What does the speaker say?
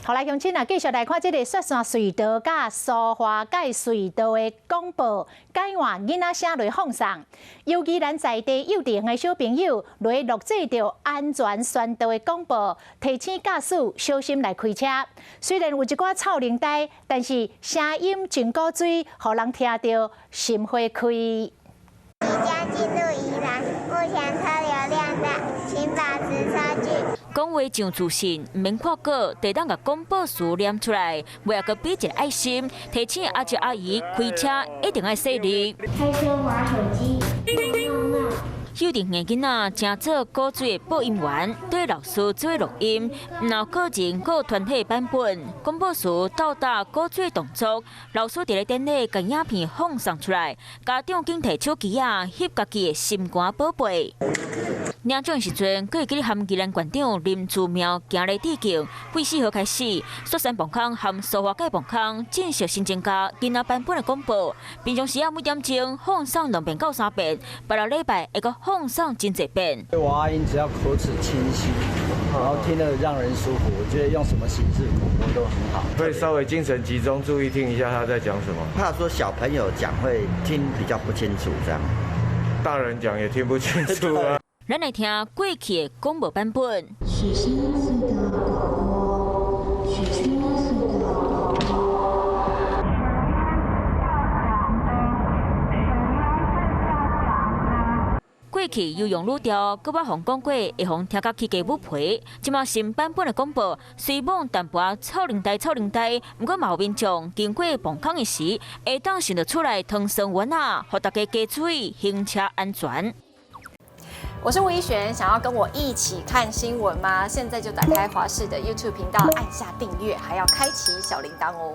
好來，鄉親啊，繼續來看這个雪山隧道佮蘇花改隧道的廣播改換囡仔聲來放送。尤其咱在地幼稚園的小朋友來錄製著安全宣導的廣播，提醒駕駛小心來開車。雖然有一寡臭奶呆，但是聲音真古錐，予人聽著心花開。即將進入宜蘭，目前車流量大，請保持車距。講話真自信，毋免看稿，就當共廣播詞念出來，尾仔閣比一个愛心，提醒阿叔阿姨開車一定愛細膩。開車滑手機，慢慢。幼稚園囡仔成做古錐的播音員，對老師做錄音，然後個人閣團體版本廣播詞鬥搭古錐動作，老師佇咧典禮共影片放送出來，家長緊提手機仔翕家己的心肝寶貝。領獎時陣，閣會記得和宜蘭縣長林姿妙行禮致敬。對4號開始，雪山磅空和蘇花改磅空正式新增加囡仔版本的廣播。平常時啊每點鐘放送兩遍到三遍，拜六禮拜會閣放送真濟遍。娃娃音只要口齒清晰，然後聽得讓人舒服，我覺得用什麼形式廣播都很好。會稍微精神集中，注意聽一下他在講什麼。怕說小朋友講會聽比較不清楚，這樣。大人講也聽不清楚啊。咱來聽過去的廣播版本。雪山隧道廣播，雪山隧道廣播。過去猶用語調，閣捌予講過，會予聽甲起雞母皮。這馬新版本的廣播，雖罔淡薄仔臭奶呆臭奶呆，毋過嘛予民眾經過磅空的時，會當想著出來糖酸丸仔，予大家加注意行車安全。我是吳怡璇，想要跟我一起看新聞嗎？現在就打開華視的 YouTube 頻道，按下訂閱，還要開啟小鈴鐺哦。